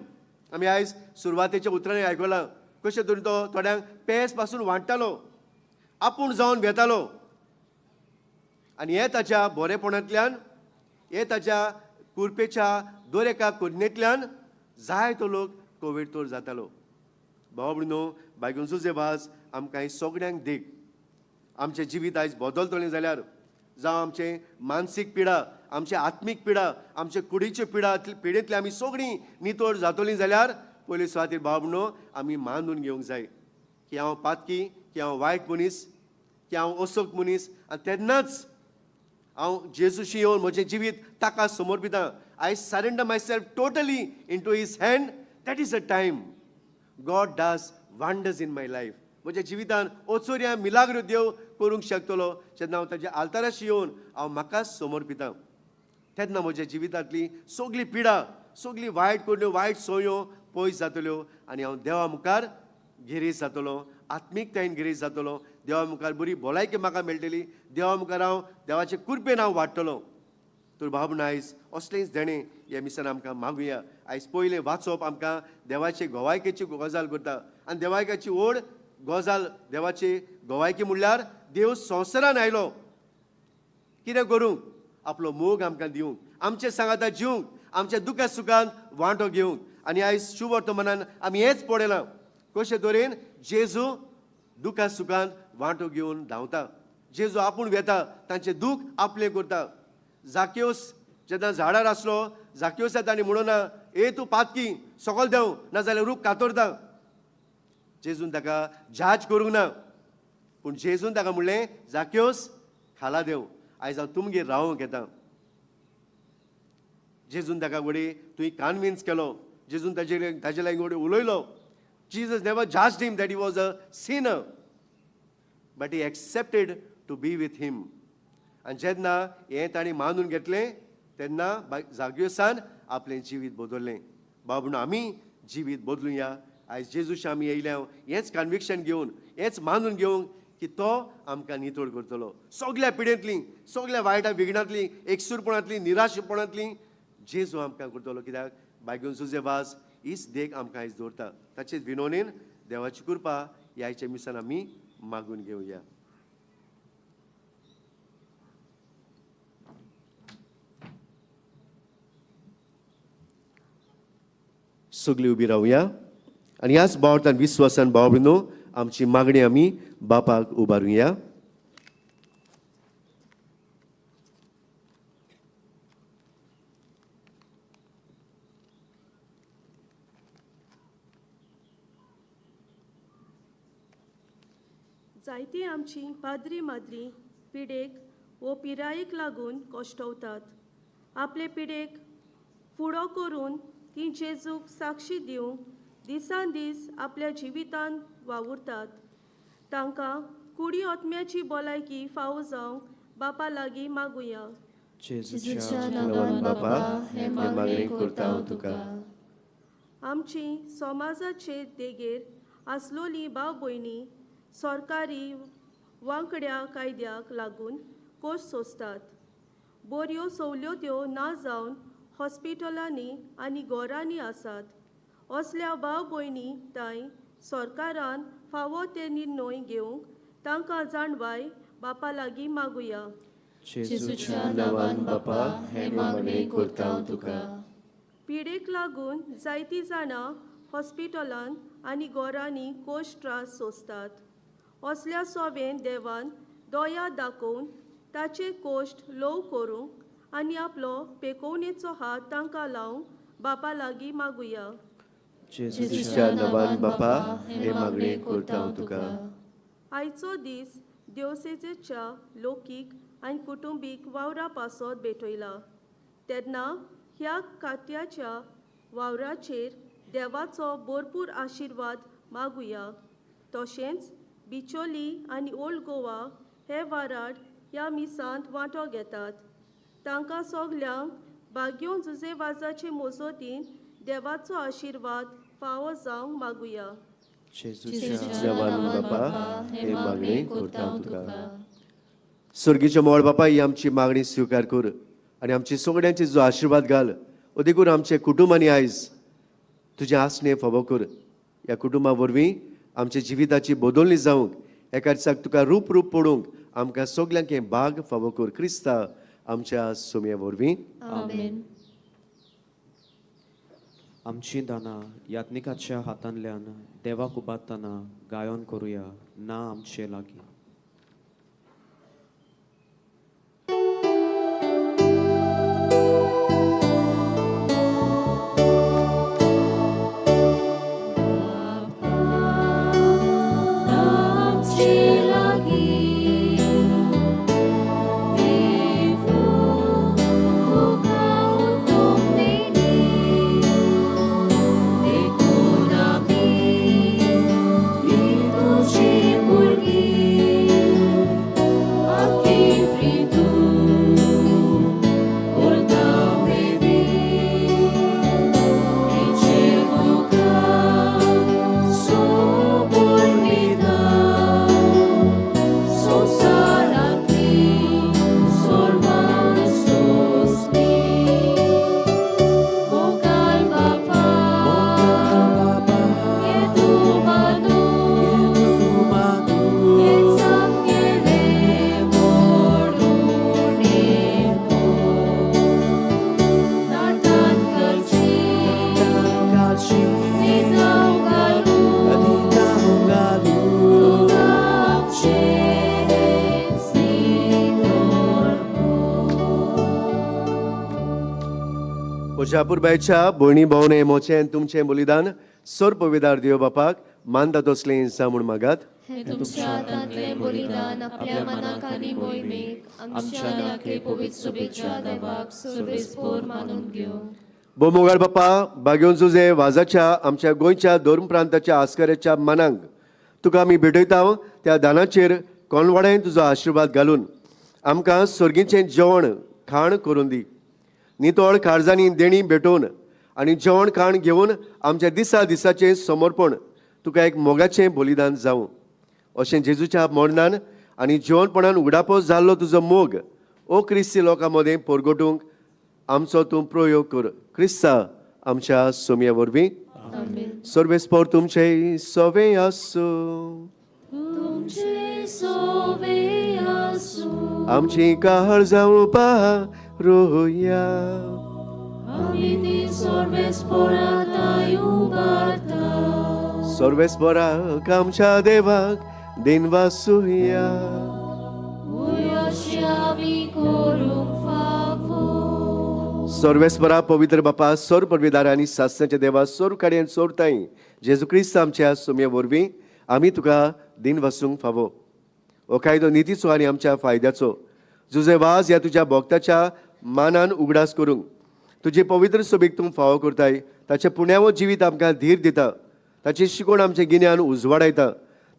आमी आयज सुरवातेच्या उतरांनी आयकलां कशें तरेन तो थोड्यांक पेज पासून वांट्टालो, आपूण जावन वेतालो. आनी हे ताच्या बरेपणांतल्यान, हे ताच्या कुरपेच्या दर एका करणेंतल्यान जायतो लोक कोविडतोर जातालो. भाव भयणीनो, बायगून जुजे वाज आमकां सगळ्यांक देख. आमचें जिवीत आयज बदलतलें जाल्यार, जावं आमचें मानसीक पिडा, आमचे आत्मीक पिडा, आमचे कुडीच्यो पिडा, पिडेंतली आमी सगळीं नितळ जातलीं जाल्यार पयले सुवातेर भाव भयणो आमी मानून घेवंक जाय की हांव पातकी, की हांव वायट मनीस, की हांव असोक मनीस. आनी तेन्नाच हांव जेजूशी येवन म्हजें जिवीत ताका समर्पितां. I surrender myself totally into his hand. That is a time God does wonders in my life. म्हज्या जिवितान ओचोर्या मिलाग्रो देव करूंक शकतलो जेन्ना हांव ताज्या आल्ताराशी येवन हांव म्हाकाच समर्पितां. तेन्ना म्हज्या जिवितांतली सगली पिडा, सगली वायट करण्यो, वायट संवयो पयस जातल्यो आनी हांव देवा मुखार गिरेस्त जातलो, आत्मीकतायेन गिरेस्त जातलो. देवा मुखार बरी भलायकी म्हाका मेळटली. देवा मुखार हांव देवाचे कृपेन हांव वाडटलो. तर भाव आयज असलेंच देणें ह्या मिसान आमकां मागुया. आयज पयलें वाचप आमकां देवाचे गोवायकेची गजाल करता आनी देवायकाची व्हड गजाल, देवाची गोवायकी म्हणल्यार देव संवसारान आयलो कितें करूंक? आपलो मोग आमकां दिवंक, आमचे सांगाता जिवंक. आमच्या दुखा सुखान वांटो घेवंक. आनी आयज शुवर्तमानान आमी हेंच पळयलां कशे तरेन जेजू दुखा सुखान वांटो घेवन धांवता. जेजू आपूण वेता, तांचें दूख आपलें करता. जाक्योस जेन्ना झाडार आसलो, जाक्योसा तांणी म्हणूना, ए तूं पातकी, सकल देंव, नाजाल्यार रूख कातरता. जेजून ताका जाज करूंक ना, पूण जेजून ताका म्हणलें, जाक्योस खाला देंव, आयज हांव तुमगेर रावंक येता. जेजून ताका घडये तुवें कन्विन्स केलो, जेजून ताजे लागीं घडये उलयलो. Jesus never judged him that he was a sinner, but he accepted to be with him. आनी जेन्ना हें ताणें मानून घेतलें तेन्ना जाग्योसान आपलें जिवीत बदललें. बाबून आमी जिवीत बदलुया. आयज जेजूश आमी येयल्या हेंच कन्विक्शन घेवन, हेंच मानून घेवंक की तो आमकां नितळ करतलो. सगल्या पिडेंतली, सगल्या वायटा विघ्नांतली, एकसूरपणांतली, निराशपणांतली जेजू आमकां करतलो. कित्याक बायगून सुजे वास हीच देख आमकां आयज दवरता. ताचेच विनोनेन देवाची कृपा ह्या आयच्या मिसान आमी मागून घेवया. सगळीं उबी रावया आनी ह्याच भावार्थान विस्वासान भाव भयणो आमची मागणी आमी बापाक उबारुया. जायतीं आमची पाद्री माद्री पिडेक वो पिरायेक लागून कश्टवतात. आपले पिडेक फुडो करून ती जेजूक साक्षी दिवंक दिसान दीस आपल्या जिवितान वावुरतात. तांकां कुडी आत्म्याची भलायकी फावो जावंक बापा लागीं मागुया. जेजूच्या नांवान बापा, हें मागणें करता हांव तुका. आमची समाजाचे देगेर आसलोली भाव भयणी सरकारी वांकड्या कायद्याक लागून कोश सोंसतात. बऱ्यो सवलत्यो ना जावन हॉस्पिटलांनी आनी घरांनी आसात. असल्या भाव भयणी तांय सरकारान फावो ते निर्णय घेवंक तांकां जाणवाय बापा लागीं मागुया. जेजूच्या नांवान बापा, हें मागणें करता हांव तुका. पिडेक लागून जायतीं जाणां हॉस्पिटलान आनी घरांनी कोश त्रास सोंसतात. असल्या सोवेन देवान दया दाखोवन ताचे कोश्ट ल्हव करूंक आनी आपलो पेकोवणेचो हात तांकां लावंक बापा लागीं मागुया. जेजूच्या नांवान बापा, हें मागणें करता हांव तुका. आयचो दीस देवसेचेच्या लोकीक आनी कुटुंबीक वावरा पासत भेटयला तेन्ना ह्या कात्याच्या वावराचेर देवाचो भरपूर आशिर्वाद मागुया. तशेंच बिचोली आनी ओल्ड गोवा हे वाराड ह्या मिसांत वांटो घेतात. तांकां सगल्यांक बाग्योन जुजे वाजाचे मोजोतीन देवाचो आशिर्वाद फावो जावंक मागुया. जेजूच्या नांवान बापा, हें मागणें करता हांव तुका. स्वर्गीचे मोळ बापा, ही आमची मागणी स्विकार कर आनी आमची सगळ्यांची जो आशिर्वाद घाल. देखून आमचे कुटुंबांनी आयज तुजें आसणें फावो कर. ह्या कुटुंबा वरवीं आमच्या जिविताची बदलणी जावंक, एका दिसाक तुका रूप रूप पडूंक आमकां सगल्यांक हें भाग फावो कर. क्रिस्ता आमच्या सोम्या वरवीं. आमेन. आमची दानां यात्निकाच्या हातांतल्यान देवाक उबारतना गायन करुया ना आमचे लागीं. तुजी भुरगीं. आमच्या अपुरबायच्या भयणी भावने मोचें तुमचें बलिदान सोर पविदार देव बापाक मानता तसलें इन्सा म्हूण मागात. हे तुमच्या हातांतलें बलिदान आपल्या मनाक आनी मोहिमेक आमच्या नाके पवित्र सुबेच्या देवाक सर्वेस्पोर मानून घेवं. बोमोगाळ बापा बागेवन जुजे वाजाच्या आमच्या गोंयच्या धर्म प्रांताच्या आस्कऱ्याच्या मनांक तुका आमी भेटयता. त्या दानाचेर कोणवाड्यान तुजो आशिर्वाद घालून आमकां सर्गीचें जेवण खाण करून दी. नितळ काळजांनी देणी भेटोवन आनी जेवण खाण घेवन आमच्या दिसा दिसाचें समर्पण तुका एक मोगाचें बलिदान जावं. अशें जेजूच्या मरणान आनी जिवनपणान उगडापो जाल्लो तुजो मोग ओ क्रिस्ती लोकां मदें परगटूंक आमचो तूं प्रयोग कर. क्रिस्ता आमच्या सोमया वरवीं. सर्वेस्पोर तुमचे सवे आसूं. तुमचे सोवे आसूं. आमची काळ जावं रोया. आमी ती सर्वेस्पोराताय उबारता. सर्वेस्पोराक आमच्या देवाक दिनवासुया. अशें आमी करूंक फावो. सर्वेस्परा पवित्र बापा सोर परवेदार आनी सासण्याच्या देवा सोर काडयेन सोरताय जेजू क्रिस्त आमच्या सोमये वरवीं आमी तुका दिन वसूंक फावो. हो कायदो नितीचो आनी आमच्या फायद्याचो जुजे वाज ह्या तुज्या भोक्ताच्या मानान उगडास करूंक तुजे पवित्र सोबीक तूं फावो करताय. ताचें पुण्यावो जिवीत आमकां धीर दिता. ताची शिकवण आमचें गिन्यान उजवाडायता.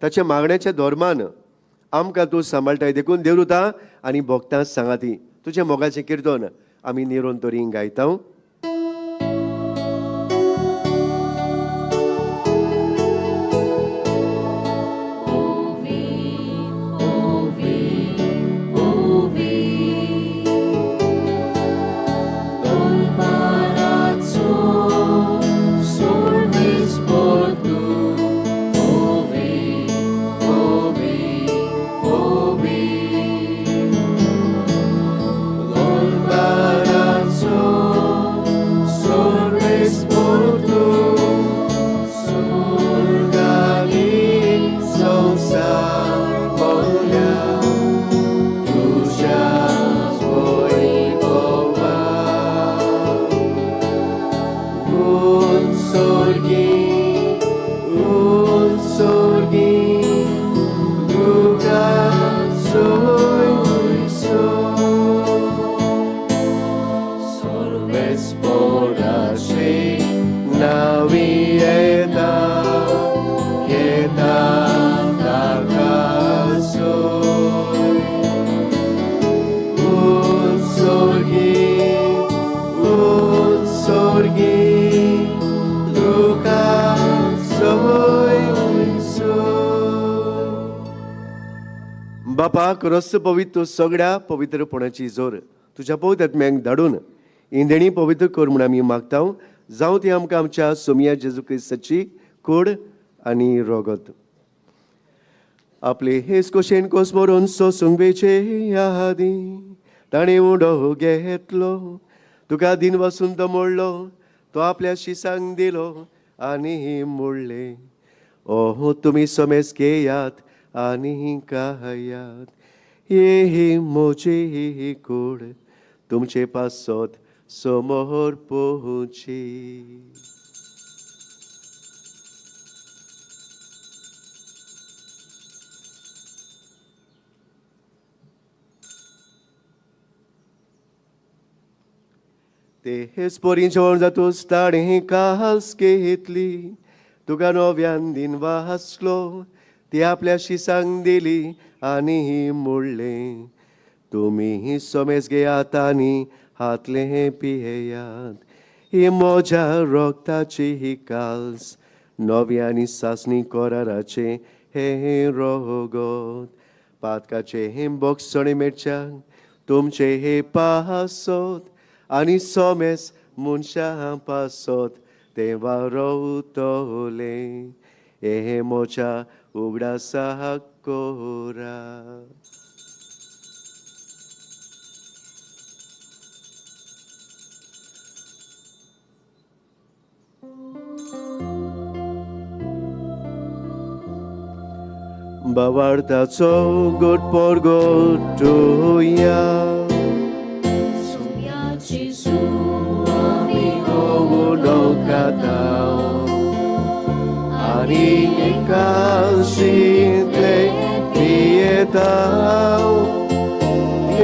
ताच्या मागण्याच्या धर्मान आमकां तूं सांबाळटाय. देखून देवरुता आनी भोक्तां सांगाती तुज्या मोगाचें किर्तन आमी निरोन तरी गायता. बापा क्रस्त पवित्र सगळ्या पवित्रपणाची जोर तुज्या पवित्र आत्म्यांक धाडून इंदेणी पवित्र कर म्हूण आमी मागता. जावं ती आमकां आमच्या सोमया जेजू क्रिस्ताची कूड आनी रोगत. आपले हेच कोशेन कोस मरून सोसूंक वेचे यादी ताणें उडो घेतलो. तुका दिन वसून तो मोडलो. तो आपल्या शिसांक दिलो आनी मोडलें. ओहो तुमी समेज घेयात आनी कायात. हे मोजे कूड तुमचे पासत समोर पोवची. ते हेच पोरी जेवण जातूच ताणें कास घेतली. तुका नव्यान दिन वासलो. ती आपल्या शिसांक दिली आनी मोडलें. तुमी समेज घेयात आनी हातलें पियेयात. ही म्हज्या रोगताची ही काल्स नवी आनी सासणी कराराचें हें रोगत. पातकाचें हें बोगसणें मेळच्याक तुमचें हे पासत आनी सोमेस मनशां पासत तें वारोवतलें. हें म्हज्या उगडासाक कोरा. बावार्थाचो गोट परगोटुया. सुम्याची सु आमी आमी कालशींतले पियेताव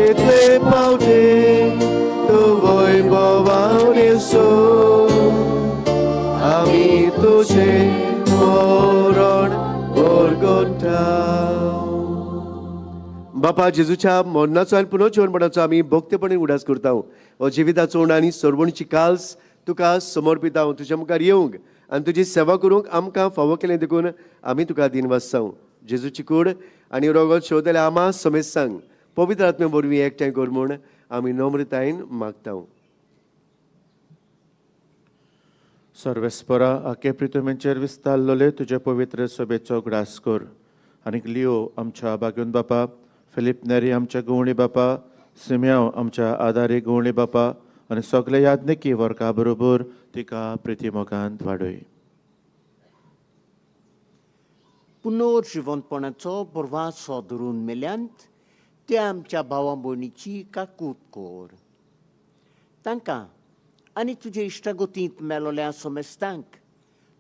इतले पावटे तूं वैभवान येसो आमी तुजें मरण बरगोता. बापा जेजूच्या मरणाचो आनी पुनर्जीवनपणाचो आमी भक्तपणे उडास करता. हो जिविताचो उण आनी सरवणची काल्स तुका समर्पिता. तुज्या मुखार येवंक आनी तुजी सेवा करूंक आमकां फावो केलें देखून आमी तुका दिनवासताव. जेजूची कूड आनी रोगोत शेवतले आमा समेस्तांक पवित्र आत्मे वरवीं एकठांय कर म्हूण आमी नम्रतायेन मागता. सर्वेस्परा आखे प्रितमेंचेर विस्तारलोले तुजे पवित्र सभेचो ग्रास कर आनीक लियो आमच्या बागेवन बापा, फिलीप नेरी आमच्या गवळी बापा, सिम्यांव आमच्या आदारी गवळी बापा आनी सगळे याज्ञिकी वर्गा बरोबर तिका प्रिती मोगान वाडय. पुनर्जिवंतपणाचो बरवासो धरून मेल्यांत ते आमच्या भावा भयणीची काकूत कर. तांकां आनी तुजे इश्टागतींत मेलोल्या समेस्तांक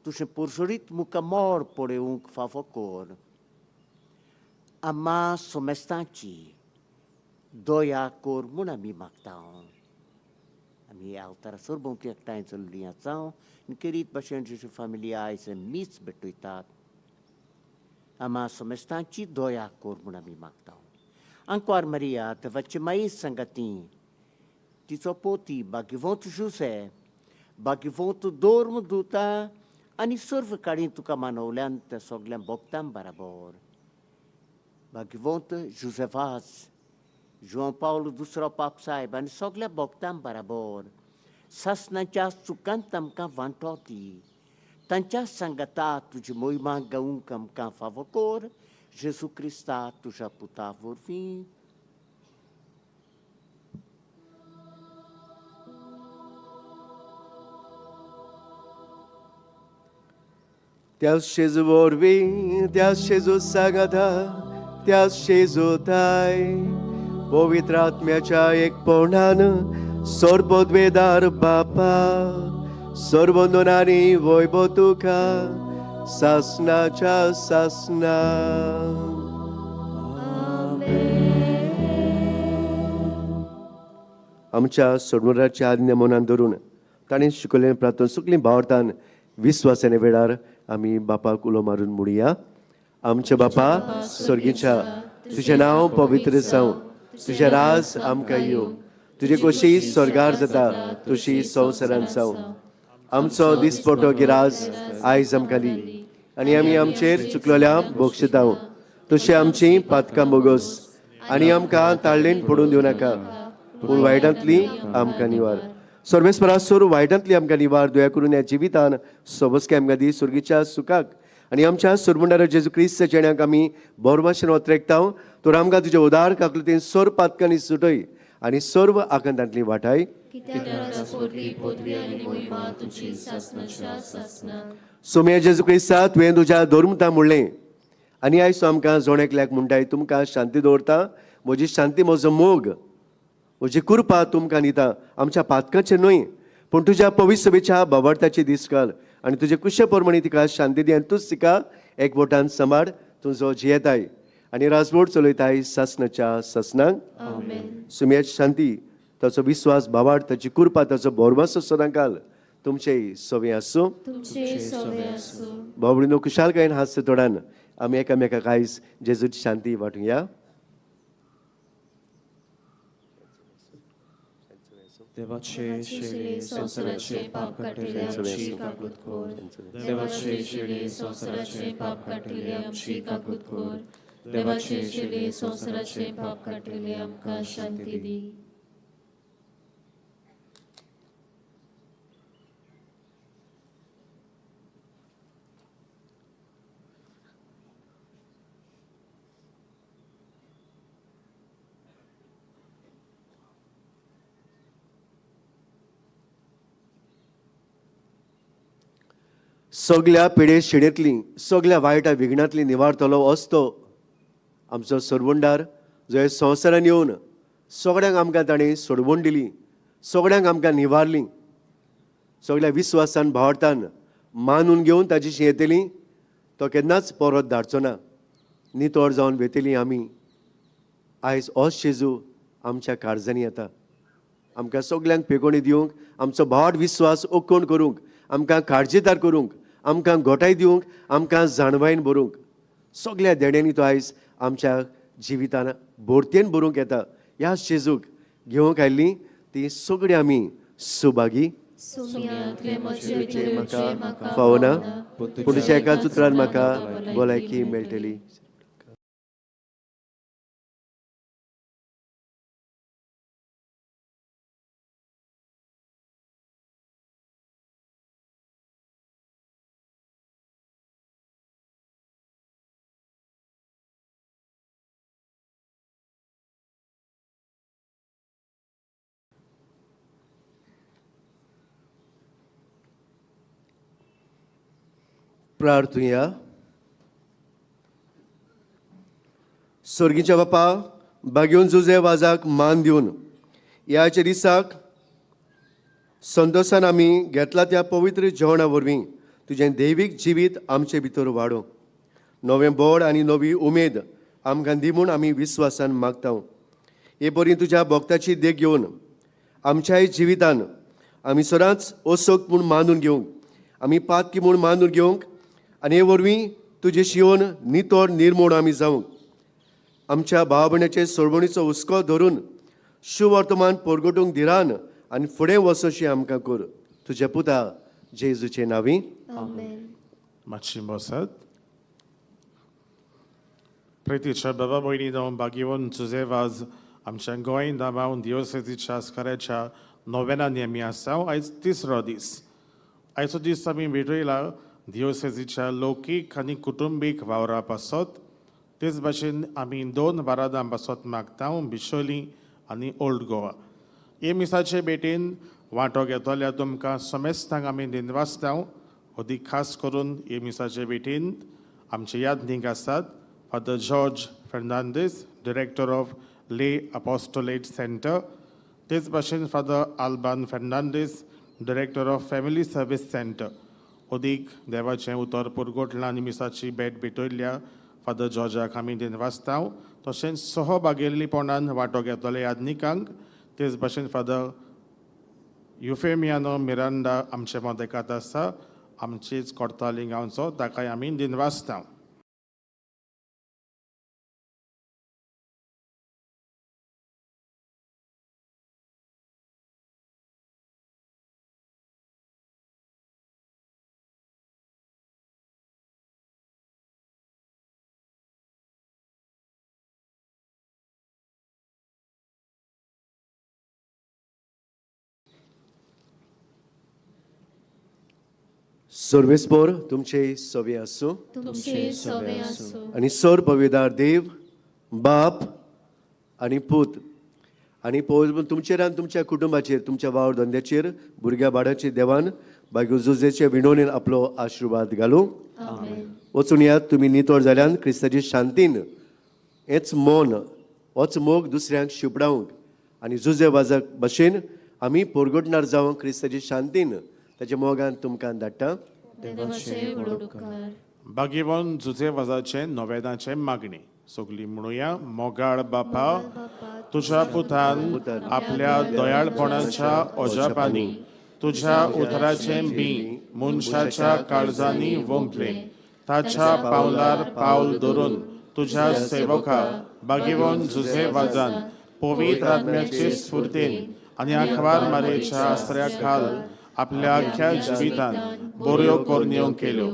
तुजें पोरसोडीत मुखार मोड पळोवंक फावो कर. आम्मा समेस्तांची दया कर म्हूण आमी मागता. आमी अवतारा सरभोंवती एकठांय चल्ली आसा आनी केरीत भाशेन जेजू फामिली आयज मीच भेटयतात. आमा समेस्तांची दया कर म्हूण आमी मागता. आंकवार मारिया देवाचे माई सांगाती तिचो पोती बागीवंत जुसे बागीवंत दोर्म दुता आनी सर्व काळी तुका मानवल्यान त्या सगळ्या भोगतां बराबर बागीवंत जुजेफास जुआं पावल दुसरो पाप साहेब आनी सगळ्या भोगतां बराबर सासनाच्या चुकांत आमकां वांटो दी. तांच्या सांगाता तुजी मोहिमा गावंक आमकां फावो कर जेजू क्रिस्ता तुज्या पुता वरवीं. त्या शेजू वरवीं, त्या शेजू सांगाता, त्या शेजू ताय पवित्र आत्म्याच्या एकपणान सर्वद्वेदार बापा सर्वंदनानी वैभव तुका सासनाच्या सासना. आमच्या सोडमुराच्या आज्ञा मनान धरून ताणें शिकयल्लें प्रार्थना सुकली भावार्थान विस्वासाने वेळार आमी बापाक उलो मारून म्हणुया. आमच्या बापा स्वर्गीच्या, तुजें नांव पवित्र जावं, तुजें राज आमकां येवं, तुजे कशी स्वर्गार जाता तशी संवसारांत जावं. आमचो दिसपटो गिराज आयज आमकां दी आनी आमी आमचेर चुकलेल्या बक्षिताव तशी आमची पातकां बोगस आनी आमकां ताळ्ळेन पडून दिवं नाका, पूण वायटांतली आमकां निवार. सर्वेस्परा सोर वायटांतली आमकां निवार. दया करून ह्या जिवितान सोबसके आमकां दी सुर्गीच्या सुखाक आनी आमच्या सुरमुंडार जेजू क्रिस्त जेण्याक आमी बोरमाशेन ओत्रेकता. तर आमकां तुज्या उदार काकलुतीन सोर पातकांनी सुटय आनी सर्व आकांतांतली वाटाय. सोम्या जेजू क्रिस्ता तुवें तुज्या धर्मता म्हणलें आनी आयज आमकां जोण एकल्याक म्हणटाय तुमकां शांती दवरता, म्हजी शांती म्हजो मोग म्हजी कृपा तुमकां दिता. आमच्या पातकाचें न्हय पूण तुज्या पवित्र सभेच्या बाबार्थाची दीस घाल आनी तुजे कुशे प्रमाणे तिका शांती दी आनी तूंच तिका एकवटान सांबाळ. तुजो जियेताय आनी राजवट चलयताय सासनाच्या सासनाक. सुम्याची शांती, ताचो विस्वास, बाबाड, ताची कृपा, ताचो भरमासो सदांकाल तुमचेय सवे आसूं. बाबडीनो कुशालकायेन हास्य तोडान आमी एकामेकाक आयज जेजूची शांती वांटुया. देवाचे शेळे संवसाराचे पाप काडटले आमची काकूत कर. देवाचे शेळे संवसाराचे पाप काडटले आमची काकूत कर. देवाचे शेळे संवसाराचे पाप काडटले आमकां शांती दी. सगल्या पिडे शिणेंतली सगल्या वायटा विघ्नांतली निवारतलो असतो आमचो सरवंडार जो संवसारान येवन सगळ्यांक आमकां ताणें सोडवण दिली, सगळ्यांक आमकां निवारली. सगळ्या विस्वासान भावार्थान मानून घेवन ताची येतली तो केन्नाच परत धाडचो ना. नितळ जावन वेतली आमी. आयज होच जेजू आमच्या काळजांनी येता, आमकां सगल्यांक पेगोणी दिवंक, आमचो भावाट विस्वास ओकोण करूंक, आमकां काळजीदार करूंक, आमकां गोठाय दिवंक, आमकां जाणवायन भरूंक. सगल्या देण्यांनी तो आयज आमच्या जिवितान भरतेन भरूंक येता. ह्या जेजूक घेवंक आयिल्लीं ती सगळीं आमी सुभागी. म्हाका फावना, पूण तुज्या एकाच उतरान म्हाका भलायकी मेळटली. प्रार्थुया. स्वर्गीच्या बापा, बागेवन जुजे वाजाक मान दिवन ह्याच्या दिसाक संतोशान आमी घेतला त्या पवित्र जेवणा वरवीं तुजें दैवीक जिवीत आमचे भितर वाडोवं. नवें बोड आनी नवी उमेद आमकां दी म्हूण आमी विस्वासान मागता. हे बरी तुज्या भक्ताची देख घेवन आमच्याय जिवितान आमी सदांच असोक म्हूण मानून घेवंक, आमी पातकी म्हूण मानून घेवंक आनी हे वरवीं तुजे शिवोन नितळ निर्मोण आमी जावंक, आमच्या भाव भयणाचे सोडवणीचो हुस्को धरून शुवर्तमान परगटूंक धिरान आनी फुडें वचोशी आमकां कर. तुज्या पुता जेजूचे नांवी आमेन. मातशी बसत. प्रितीच्या बाबा भयणी भाग्यवन जुजे वाज आमच्या गोंय दामांव दियोसेजीच्या आस्काराच्या नोवेनांनी आमी आसा. आयज तिसरो दीस. आयचो दीस आमी भेटयला दियोसेजीच्या लौकीक आनी कुटुंबीक वावरा पासत. तेच भाशेन आमी दोन बारादां पासत मागता, बिशोली आनी ओल्ड गोवा. हे मिसाचे भेटेन वांटो घेतल्या तुमकां समेस्तांक आमी दिनवासता. अदीक खास करून हे मिसाचे भेटेन आमचे यादनीक आसात Father George Fernandes, director of Lay Apostolate Centre. तेच भाशेन Father Alban Fernandes, director of Family Service Centre. अदीक देवाचें उतर पुरगोटलां आनी मिसाची भेट भेटयल्ल्या फादर जॉर्जाक आमी दिनवासता. तशेंच सहभागेल्लीपणान वांटो घेतले यादनिकांक. तेच भाशेन फादर युफेमियानो मिरांडा आमचे मदेकात आसा, आमचीच कोर्ताली गांवचो, ताकाय आमी दिनवासता. सर्वेस्पोर तुमचे सवे आसूं. तुमचे सवे आसूं. आनी सर पविदार देव बाप आनी पूत आनी पवित्र तुमचेर आनी तुमच्या कुटुंबाचेर, तुमच्या वावर धंद्याचेर, भुरग्या बाडाचेर देवान बाग्यो जुजेचे विणोणेन आपलो आशिर्वाद घालूं. वचून यात तुमी नितळ जाल्यान क्रिस्ताची शांतीन हेच मन होच मोग दुसऱ्यांक शिंपडावंक आनी जुजे वाजाक भशेन आमी पोरगटणार जावंक क्रिस्ताची शांतीन ताच्या मोगान तुमकां धाडटा. भाग्यवन जुजे वाजाचें नोवेदाचें मागणी सगली म्हणुया. मोगाळ बापा, तुज्या पुतान आपल्या दयाळपणाच्या अजापांनी तुज्या उतराचें बी मनशाच्या काळजांनी वोंपलें. ताच्या पावलार पावल धरून तुज्या सेवका भाग्यवन जुजे वाजान पवित्र आत्म्याचे स्फुर्तीन आनी आखबार मारेच्या आसऱ्या खाल आपल्या आख्या जिवितान बऱ्यो करण्यो केल्यो.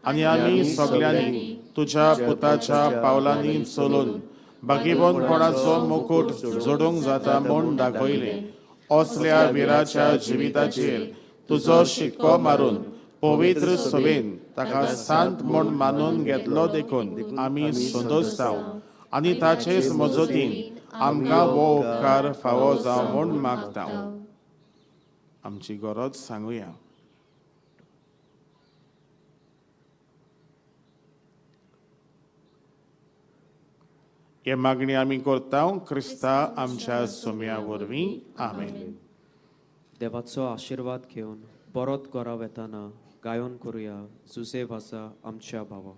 आनी आमी सगल्यांनी तुज्या पुताच्या पावलांनी चलून भाग्यवंतपणाचो मुकूट जोडूंक जाता म्हूण दाखयलें. असल्या विराच्या जिविताचेर तुजो शिक्को मारून पवित्र सभेन ताका सांत म्हूण मानून घेतलो देखून आमी संतोशता आनी ताचेच मजतीन आमकां हो उपकार फावो जावं म्हूण मागता. आमची गरज सांगुया. हे मागणी आमी करता क्रिस्ता आमच्या सोम्या वरवीं. आमेन. देवाचो आशिर्वाद घेवन परत घरा वेताना गायन करुया जुजे वाजा आमच्या भावा.